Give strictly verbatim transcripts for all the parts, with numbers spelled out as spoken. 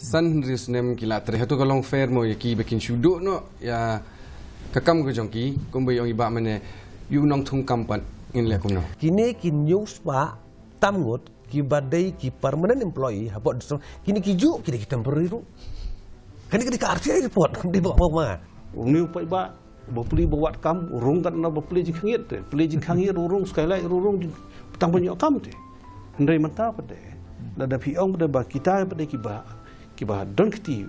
San hynriew snem ki la trei, hato ka long fair mo ïa ki ba kin shu duh noh ïa ka kam ka jong ki, kumba ong i Bah mynne, ïa u nongthung kam pat ngin leh kumno? Kine ki hynñiew spah tam ngut kiba dei ki permanent employee hapoh district, kine ki juh ki dei ki temporary ruh. Kane ka dei ka R T I report, kam dei ba, ba, ba. Une u paidbah ba plie ba wad kam, u rung katno ba plie jingkhang ïit te, plie jingkhang ïit u rung, skylight u rung, tang ban ïoh kam te. Hynrei mynta pat de, lada phi ong pat de ba kita pat de kiba, kiba don kti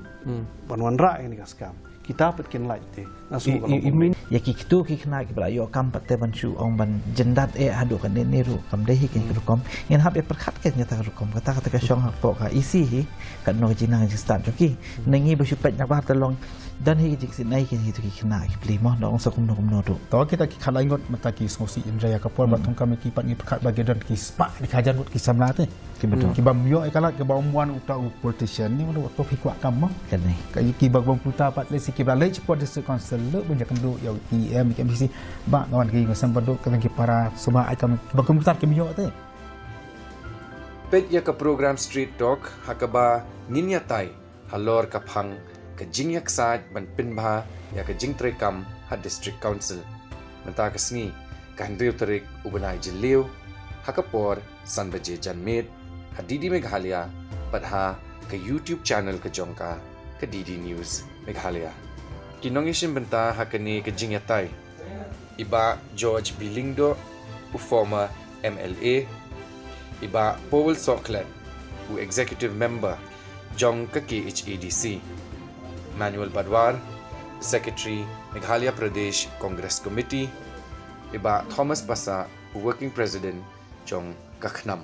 ban wanrah ïa kane ka skam, kita pat kin lait te. Nga sngew ka long kumne. Ïa ki ktu ki khynnah kiba la ïoh kam pat te ban shu ong ban jyndat eh haduh kane ne ruh kam dei hi ka rukom. Ngin hap ïa pyrkhat ka ïa kata ka rukom, kata kata ka shong hapoh ka E C hi, katno ka jingnang jingstad jong ki. Na ngi ba shu peit na bar te long don hi ka jingsngewsih kine ki khynnah ki plie mo, da ong sa kumno kumno ruh. To kita ki khatlai ngut mynta ki sngewsih, hynrei ïa ka por ba thungkam ki pat ngi pyrkhat ba ki don ki spah, ki hajar ngut ki samla te. Ki bym ïoh ïa ka lad, ki bym wan uta u politician ne, uta u phi kwah kam mo. Kane. Ka ki ba bym puta pat lei shi kiba leit shapoh district council leh ban ïakynduh ïa u E M, ïa ka M D C. Ba nga wan ki nga sem ba duh ka ki para sumar ai kam, ba kumta kim ïoh te. Peit ïa ka program Street Talk ha kaba ngin ïatai halor ka phang ka jingïaksaid ban pynbha ïa ka jingtreikam ha District Council. Mynta ka sngi, ka hynriew tarik u bnai Jylliew, ha ka por san baje janmiet, ha D D Meghalaya bad ha ka YouTube channel ka jong ka, ka D D News Meghalaya. Ki nongïashim bynta ha kane ka jingïatai, i Bah George B Lyngdoh, u former M L A, i Bah Powell Sohkhlet, u executive member jong ka K H A D C, Manuel Badwar, secretary Meghalaya Pradesh Congress Committee, i Bah Thomas Passah, u working president jong ka KHNAM.